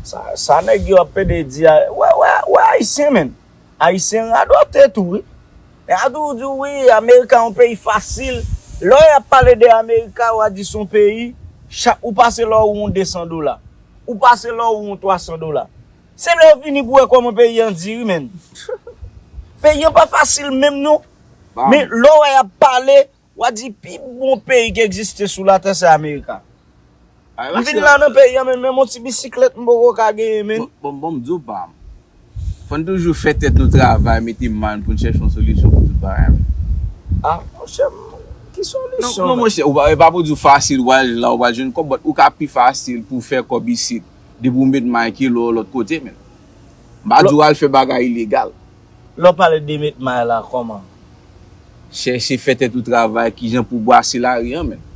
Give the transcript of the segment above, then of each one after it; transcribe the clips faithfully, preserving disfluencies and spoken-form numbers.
Sa, sa nèg yo ap pede di a, wè, wè, wè Ayisyen, menn. Ayisyen radote tou, wi. Nèg a toujou di w, wi, Amerika yon peyi fasil. Lè y ap pale de Amerika, w a di se yon peyi, chak ou pase lè w yon de san dola. Ou pase lè w yon twa san dola. Se lè w vini pou w wè kòman peyi an di, wi, menn. Peyi an pa fasil menm, non. Men lè w wè y ap pale, w a di pi bon peyi ki egziste sou latè se Amerika. M vin la nan peyi an, men menm yon ti bisiklèt m poko ka genyen, men. Bon, bon, bon, m di w pa m. Fò n toujou fè tèt nou travay, mete mind pou n chèche yon solisyon pou tout bagay, men. Ah, monchè, m, ki solisyon? Non, non, monchè, ou pa, e pa pou di w fasil, w al la, ou pral jwenn kòb, but ou ka pi fasil pou w fè kòb isit, depi w met mind ke lè w lòt kote, men. M pa di w al fè bagay ilegal. Lè w pale de met may la, kòman? Chèche fè tèt ou travay, kijan pou w brase lari an, menn.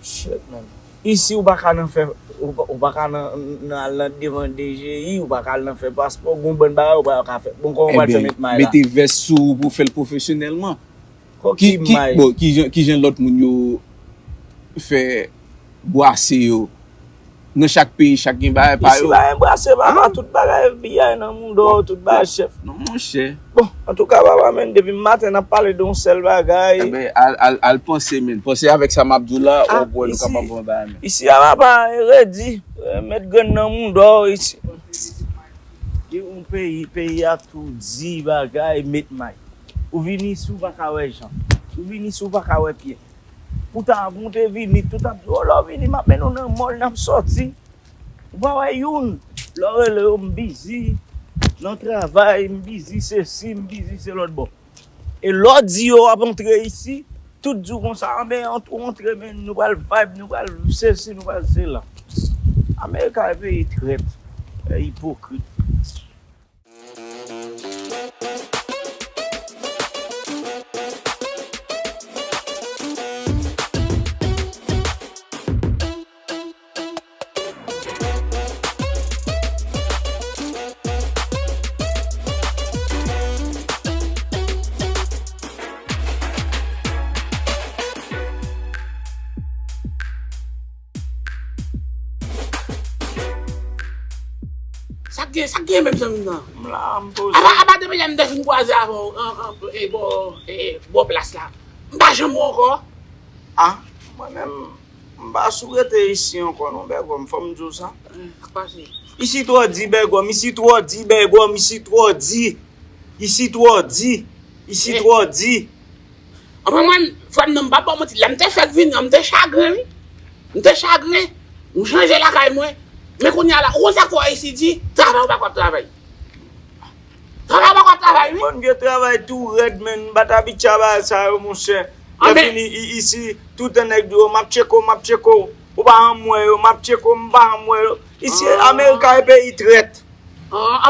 Shit, man. Isi, ou pa ka nan fè, ou pa, ou pa ka nan, nan al nan devan D G I, ou pa ka al nan fè paspò, gon bann bagay ou pa ka fè. Bon, kòman ou pral fè met may la? Ebyen, mete vès sou ou pou w fè l pwofesyonèlman. Ki, ki, bon, kijan, kijan lòt moun yo fè bwase yo? Nan chak peyi, chak gen bagay pa yo. Isi pa gen bwase, papa, tout bagay F B I nan mouda w, tout bagay chèf. Non, monchè. Bon, antouka, papa, menn, depi maten n ap pale de yon sèl bagay. Enben, al, al, al panse, menn. Panse avèk sa m ap di w la, w ap wè nou kapab fè yon bagay, menn. Isi a, papa, redi. Mèt grenn nan mouda w isi. Gen yon peyi, peyi a tou di bagay, met may. Ou vini isi, ou pa ka wè jan. Ou vini isi, ou pa ka wè pye. Poutan, avan w te vini, tout ap di, o, lè w vini, m ap mennen w nan mòl, n ap sòti. Ou pa wè youn. Lè w rele yo, m bizi nan travay, m bizi sesi, m bizi se lòt bò. E lè w di yo w ap antre isi, tout di w konsa, anben, ant-, ou antre, men nou pral vibe, nou pral sesi, nou pral sela. Amerika e peyi trèt, e ipokrit. Sa k gen, sa k gen menm, zanmi m nan? M la, m poze. Apa, apa depi lè m te fin kwaze avè w, an, an, e, bò, e, bò plas la. M pa janm wè w ankò. Ah, mwen menm, m pa sou rete isi ankò non, Bègòm, fò m di w sa. Eh, sa k pase? Isi twò di, Bègòm, isi twò di, Bègòm, isi twò di. Isi twò di, isi twò di. Anfen, mwen, frè m nan, m p ap ba w manti, lè m te fèk vini an, m te chagren, wi. M te chagren. M chanje lakay mwen. Men kounye a la, ou konn sa k fè w isi di, travay ou pa konn ap travay. Travay ou pa konn ap travay, wi. Bon, vye travay tou rèd, men m pa t abitye a bagay sa yo, monchè. Lè fini i-, isi, toutan nèg di w, m ap tcheke w, m ap tcheke w. Ou pa janm wè yo, m ap tcheke w, m pa janm wè yo. Isi, Amerika e peyi trèt.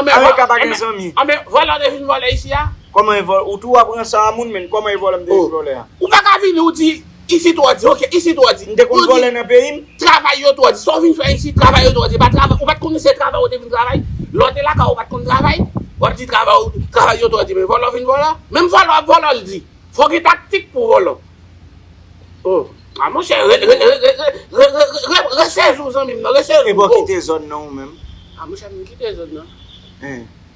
Amerika pa gen zanmi. Anben, vòlè te vin vòlè isi a? Kòman e vòlè? Ou tou w ap ranse a moun, men kòman e vòlè m te vin vòlè a? Ou pa ka vini, ou di, isi twò di, ok, isi twò di. M te konn vòlè nan peyi m? Travay yo twò di. Sa w vin fè isi, travay yo twò di. Pa travay, ou pa t konnen se travay ou te vin travay? Lè w te lakay ou, ou pa t konn travay? W ap di travay ou, travay yo twò di, men vòlè w vin vòlè? Menm vòlè w ap vòlè, l di. Fò gen taktik pou vòlè. Oh, a monchè, re, re, resezi w, zanmi m nan, resezi w. E bò kite zòn nan ou menm? A monchè, m kite zòn nan.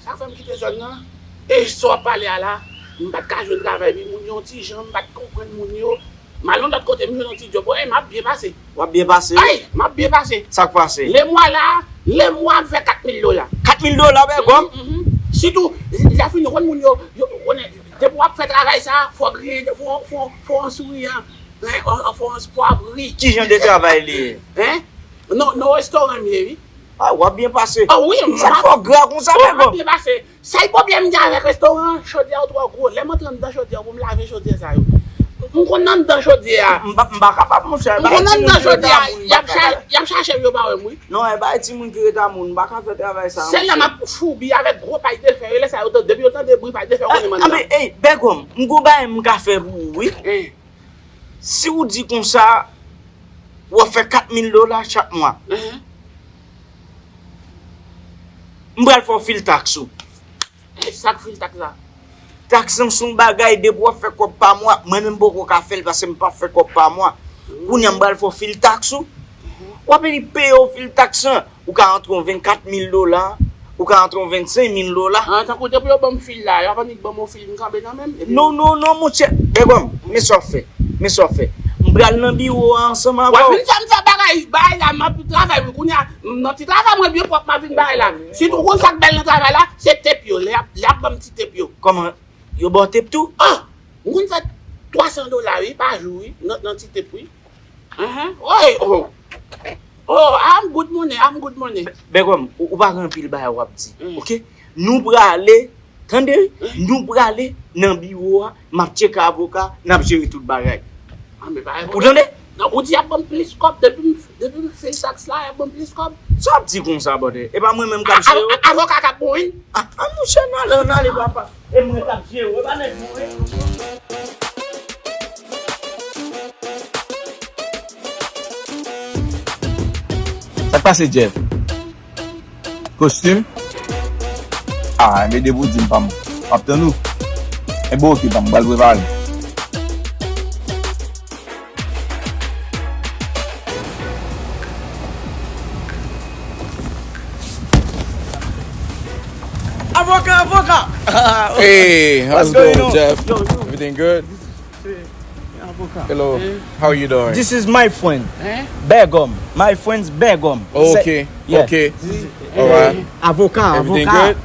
Sa k fè m kite zòn nan? E sa w ap pale a la, m pa t ka jwenn travay, wi, moun yo yon ti jan, m pa t konprann moun yo. M al yon lòt kote, m jwenn yon ti djòb, wi, m ap byen pase. W ap byen pase, wi? Ay, m ap byen pase. Sa k pase? Lemwa la, lemwa m fè kat mil dola. Kat mil dola, Bègòm? Mhm, mhm. Sitou, lè fini, konn moun yo, yo, konnen, depi w ap fè travay sa, fò w riye, fò, fò, fò w souriyan, fò, fò, fò w ap ri. Ki jan de travay li ye? Hein? Non, non, restoran m ye, wi. Ah, w ap byen pase. Ah, wi, m ap, sa fò gra konsa, wi, m ap byen pase. Sèl pwoblèm m gen avèk restoran an, chodyè yo twò gwo. Lè m antre anndan chodyè yo pou m lave chodyè sa yo. M konn anndan chodyè a. M pa, m pa kapab, monchè. M konn anndan chodyè a, y ap cha-, y ap chache m, yo pa wè m, wi. Non, e bay timoun ki ret a moun, m pa ka fè travay sa, monchè. Sèl lè m ap foubi avèk gwo pay de fè yo, lè sa yo tande, depi yo tande bri pay de fè, yo konnen m anndan. Anben, ey, Bègòm, m gon bagay m ka fè pou ou, wi. Si w di konsa, w ap fè kat mil dola chak mwa. Mhm. M pral fè w fil taks ou. E sa k fil taks la? Taks lan se yon bagay, depi w ap fè kòb pa mwa, mwen menm m poko ka fè l paske m p ap fè kòb pa mwa. Kounye a m pral fè w fil taks ou. Mhm. W ap vini peye w fil taks lan. Ou ka antre yon vennkat mil dola, ou ka antre yon vennsenk mil dola. An, tankou depi yo ban m fil la, y ap annik ban m yon fil m kanpe nan men m. Non, non, non, monchè. Bègòm, men sa w fè. Men sa w fè. M pral nan biwo a ansanm avè w. W ap vin fè m fè bagay, bagay la, m ap travay, wi, kounye a, m nan ti travay mwen byen pwòp, m ap vin bagay la. Si tou konn sa k bèl nan travay la, se tep yo, lè y ap, lè y ap ban m ti tep yo. Kòman? Yo ba w tep tou? Ah! M konn fè twa san dola, wi, pa jou, wi, nan, nan ti tep, wi. Ahan. Oy, oh. Oh, I'm good money, I'm good money. Bègòm, ou, ou pa gen anpil bagay w ap di, oke? Nou prale, tande, nou prale nan biwo a, m ap tcheke avoka, n ap jere tout bagay. Ah, men pa gen pwoblèm. Ou tande? Non, ou di y ap ban m plis kòb, depi m, depi m fè taks la, y ap ban m plis kòb. Sa w ap di konsa, brother? E pa mwen menm k ap jere w? Avoka k ap bon, wi. Ah, ah, monchè, n ale, n ale, papa. E mwen k ap jere w, e pa nèg mwen. Sa k pase, Jeff? Kostim? Ah, enben depi w di m, pa m ap tann ou. Enben oke, pa m pral prepare. Avoka, avoka! Hey, how's it going, Jeff? Everything good? Avoka. Hello. How are you doing? This is my friend. Bègòm. My friend's Bègòm. Okay. Okay. Alright. Avoka, avoka. Everything good?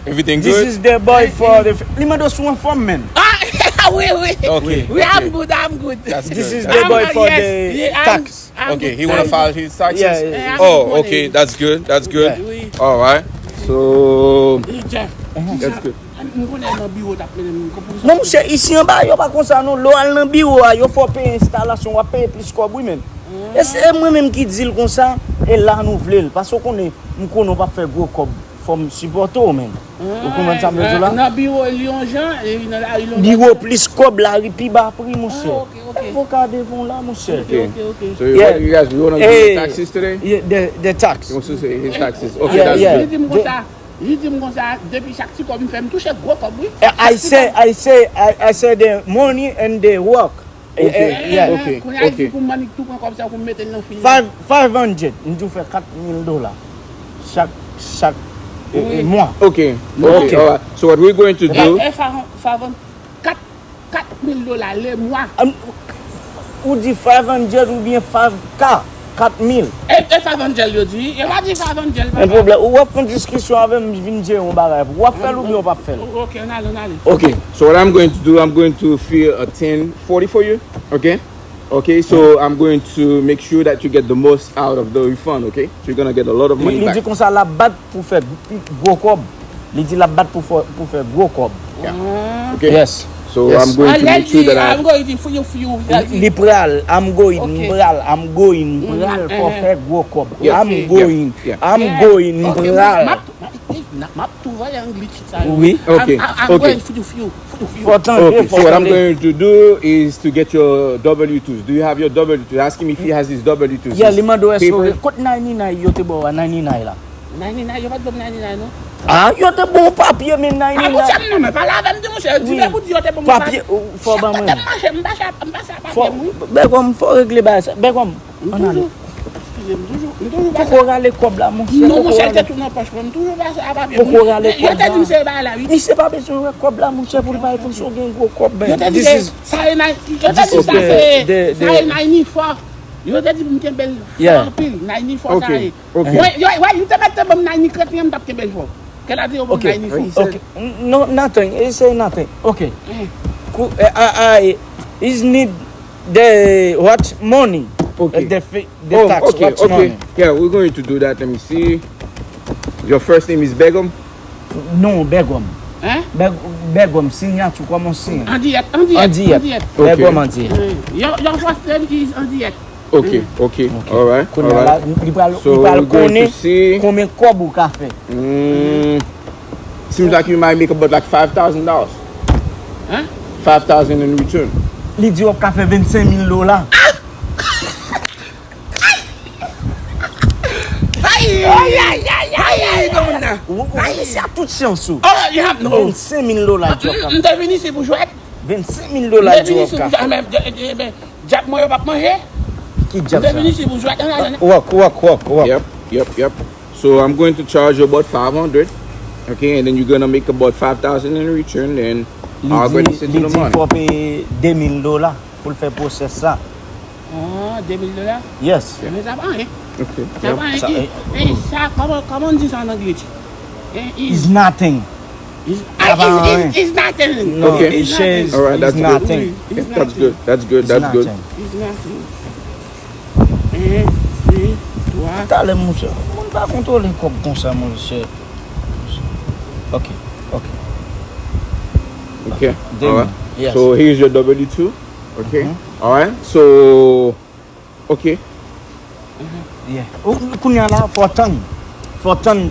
Everything good? This is the boy for the f-, li mande w si w anfòm, man. Ah, wi, wi. Okay. Wi, I'm good, I'm good. This is the boy for the tax. Okay, he wanna file his taxes? Yeah, yeah. Oh, okay, that's good, that's good. Alright. So, that's good. M konnen nan biwo t ap mennen m pou sa. Non, monchè, isi anba, yo pa konsa, non. Lè w al nan biwo a, yo fè w peye enstalasyon, w ap peye plis kòb, wi, menm. E se mwen menm ki di l konsa, e la nou vle l. Paske w konnen, m konnen w p ap fè gwo kòb, fò m sipòte w, menm. Ou konprann sa m vle di w la? Nan biwo li yon jan, e nan lari li yon lòt jan. Biwo plis kòb, lari pi ba pri, monchè. Ah, ok, ok. Avoka devan w la, monchè. Ok, ok, ok. So, you, what, you guys, you wanna do your taxes today? Yeah, the, the tax. You want to say his taxes? Okay, that's good. Li di m konsa, li di m konsa, depi chak ti kòb m fè, m touche gwo kòb, wi. I say, I say, I, I say the money and the work. Eh, eh, yeah. Ok, ok. Kounye a, li di pou m annik tou pran kòb sa pou m mete l nan fil la. Five, five hundred, m di w fè kat mil dola. Chak, chak, eh, eh, mwa. Ok, ok, alright. So what we're going to do. Eh, eh, five, five hundred, kat, kat mil dola le mwa. Ou di five hundred oubyen five K? Kat mil. E, e five hundred yo di, yo pa di five hundred, papa. Men pwoblèm, ou ap fè yon diskisyon avè m, vin jere yon bagay pou w ap fè l oubyen w p ap fè l? Ok, ann ale, ann ale. Ok, so what I'm going to do, I'm going to fill a ten forty for you, ok? Ok, so I'm going to make sure that you get the most out of the refund, ok? So you're gonna get a lot of money back. Li, li di konsa l ap bat pou fè gwo kòb. Li di l ap bat pou fè, pou fè gwo kòb. Yeah. Ok? Yes. So I'm going to make sure that I, I'm going to, for you, for you, li, li pral, I'm going, m pral, I'm going, m pral fò fè gwo kòb. I'm going, I'm going, m pral. M ap tou voye an glitch sa yo. Wi. Ok, I'm, I'm going for you, for you, for you, for you. Fò tande, fò tande. Ok, so what I'm going to do is to get your W twos. Do you have your W twos? Ask him if he has his W twos. Yeah, li mande w èske w gen, kot ninety-nine yo te ba w a ninety-nine la? Ninety-nine, yo pa t ban m ninety-nine, non. Ah, yo te ba w papye, men ninety-nine. Ah, monchè, m nan men pale avè m, di monchè, di lè pou di yo te ban m papye. Papye, ou, fò ban mwen. M pa chè, m pa chè, m pa chè papye m, wi. Bègòm, fò regle bagay sa. Bègòm, ann ale. Eskize m, toujou, m toujou pase. Poko rale kòb la, monchè. Non, monchè, l te tou nan pòch mwen, m toujou pase a papye m. Poko rale kòb la. Yo te di m se bagay la, wi. Misye pa bezwen wè kòb la, monchè, pou l bay pou l si w gen gwo kòb, ben. Yo te di se, sa e, yo te di sa se, sa e ninety-four. Yo te di pou m kenbe l fò anpil, ninety-four sa ye. Ok. Wè, yo, wè, yo te mèt te ban m ninety-three an, m t ap kenbe l fò. Kèl ate yo ban m ninety-four? Ok. No, nothing. It's say nothing. Ok. Kou, eh, ah, ah, eh, is need the what money? Ok. Eh, the fi-, the tax, what money? Yeah, we're going to do that. Let me see. Your first name is Begum? Non, Bègòm. Hein? Bèg-, Bègòm, sinyati, kòman siy? Andiyèt, Andiyèt, Andiyèt. Andiyèt. Ok. Bègòm Andiyèt. Your, your first name is Andiyèt. Ok, ok. Alright, alright. Kounye a la, li pral, li pral konnen konbyen kòb ou ka fè. Hmm. Seems like you might make about, like, five thousand dollars. Hein? Five thousand in return. Li di w ap ka fè vennsenk mil dola. Ay! Ay, ay, ay, ay, ay, kòman nan? Ou, ou, se a tout chans ou. Oh, y ap, non. Vennsenk mil dola di w ap ka. M te vin isi pou jwèt. Vennsenk mil dola di w ap ka. M te vin isi pou jwèt, men, men, men, djab mwen yo p ap manje. Ki djab sa? Walk, walk, walk, walk. Yep, yep, yep. So I'm going to charge you about five hundred. Okay, and then you're gonna make about five thousand in return, then I'll go and send you the money. Li di fò peye de mil dola pou l fè pwosès sa. Ah, de mil dola? Yes. Men sa pa anyen. Okay. Sa pa anyen. Sa, eh, eh, sa, kòman, kòman n di sa an anglè? Eh, is nothing. Is, ah, is, is, is nothing. No, okay. Is nothing. All right, that's good. Is nothing. That's good. That's good. That's good. Is nothing. En, de, twa. Talè, monchè, moun pa kontwole kòb konsa, monchè. Ok, ok. Okay, all right. Yes. So here's your W two. Okay. All right. So, okay. Yeah. Ou, kounye a la, fò tann. Fò tann,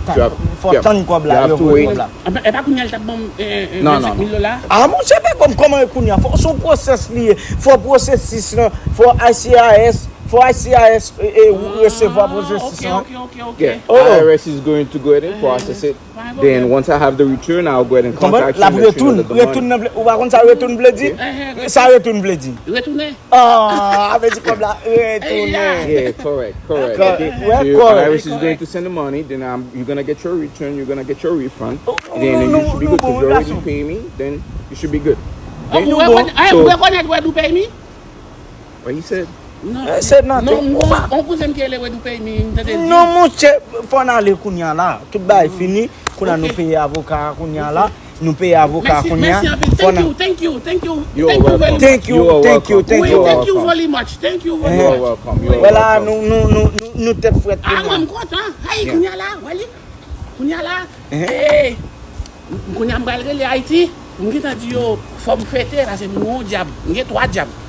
fò tann kòb la, yo voye kòb la. E pa kounye a l t ap ban m, eh, eh, vennsenk mil dola? Ah, monchè, pa kòm, kòman e kounye a? Fò, se yon pwosès li ye. Fò pwosesis lan, fò I C R S, fò I C R S, eh, eh, resevwa pwosesis lan. Ok, ok, ok, ok. Yeah, I R S is going to go ahead and process it. Then once I have the return, I'll go ahead and contact you and let you know that the money. L ap retounen, ou pa konn sa retounen vle di? Sa retounen vle di? Retounen. Ah, a vle di kòb la retounen. Yeah, correct, correct. Okay. So I R S is going to send the money, then um, you're gonna get your return, you're gonna get your refund. Then you should be good 'cause you already pay me, then you should be good. Ou rekonèt wè nou pay me? What he said? Non, eh, se nan non, non, on kouzen m ki rele wè nou pay me, m tande l di. Non, monchè, fò n ale kounye a la. Tout bagay fini. Kounye a nou peye avoka a kounye a la. Nou peye avoka a kounye a. Mèsi, mèsi anpil. Thank you, thank you, thank you. Thank you very much. Thank you, thank you, thank you very much. Thank you very much. You're welcome. You're welcome. Vwala, nou, nou, nou, nou, nou tèt frèt kounye a. Ah, mwen, m kontan. Hey, kounye a la, wè li. Kounye a la, eh, kounye a m pral rele Ayiti, m gentan di yo, fò m fete, paske m gen yon djab, m gen twa djab.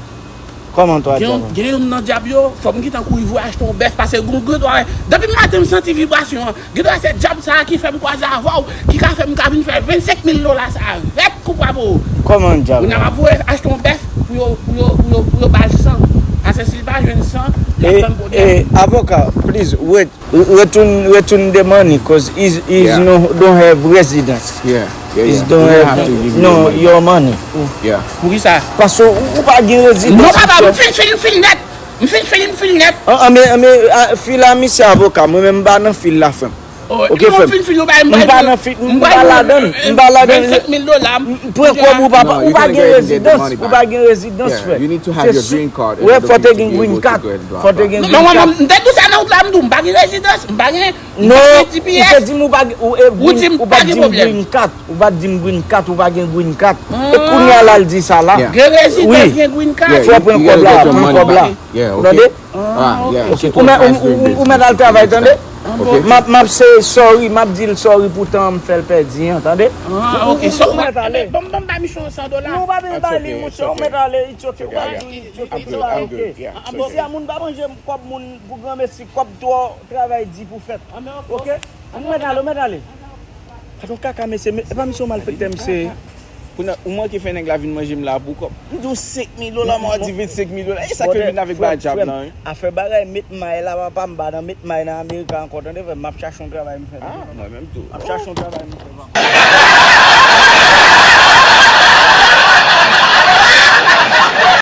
Kòman twa djab? Gen, gen youn nan djab yo, fò m gentan kouri voye achte yon bèf, paske gen, gen dwa, depi maten m santi vibrasyon an, gen dwa se djab sa a ki fè m kwaze avè w, ki ka fè m ka vin fè vennsenk mil dola sa avèk koup a pou ou. Kòman djab? Kounye a m ap voye achte yon bèf pou yo, pou yo, pou yo, pou yo ba l san. Paske si l pa jwenn san, l ap fè m pwoblèm. Eh, eh, avoka, please, wait. Re-, return, return the money, 'cause he's, he's no, don't have residence. Yeah, yeah, yeah. He's don't have, no, your money. Yeah. Poukisa? Paske ou, ou pa gen rezidans. Non, papa, m fin, fin, m fin nèt. M fin, fin, m fin nèt. An, an, men, men, a, fil a misye avoka, mwen menm m pa nan fil la, frè m. Ok, frè m. M pa nan fil, m pa ladan, m pa ladan. Vennsenk mil dola. Pran kòb ou pa, ou pa gen rezidans, ou pa gen rezidans, frè. You need to have your green card in order for you to be able to go and drop off. Fò te gen green card. Non, mwen, mwen, m te di w sa nan wout la, m di w, m pa gen rezidans, m pa gen, m pa gen G P S. Non, ou te di m ou pa gen, ou, e, ou pa t di m green card, ou pa t di m green card, ou pa gen green card. E kounye a la l di sa la. Gen rezidans, gen green card. Fò pran kòb la, pran kòb la. Ou tande? Ah, yeah. Ok. Ou mèt, ou, ou, ou mèt al travay, tande? Ok. M ap, m ap se sorry, m ap di l sorry pou tan an m fè l pèdi an, tande? Ah, ok. Ou mèt ale. Ban m, ban m bay misye yon san dola. Non, ou pa bezwen ba li, monchè, ou mèt ale, it's ok, ou pa bezwen, it's ok, it's ok. Isi a moun pa manje kòb moun pou granmesi, kòb twò travay di pou fèt. Ok? Ou mèt ale, ou mèt ale. Gadon kaka mesye, e pa misye yon malfektè misye ye. Kounye a, ou manke fè nèg la vin manje m la pou kòb. M di w senk mil dola, mwen di vennsenk mil dola. E sa k fè m vin avèk bagay djab lan, wi. Afè bagay met may la, papa, m pa nan met may nan Amerika ankò, tande frè m, m ap chache yon travay m fè. Ah, mwen menm tou. M ap chache yon travay m fè, papa.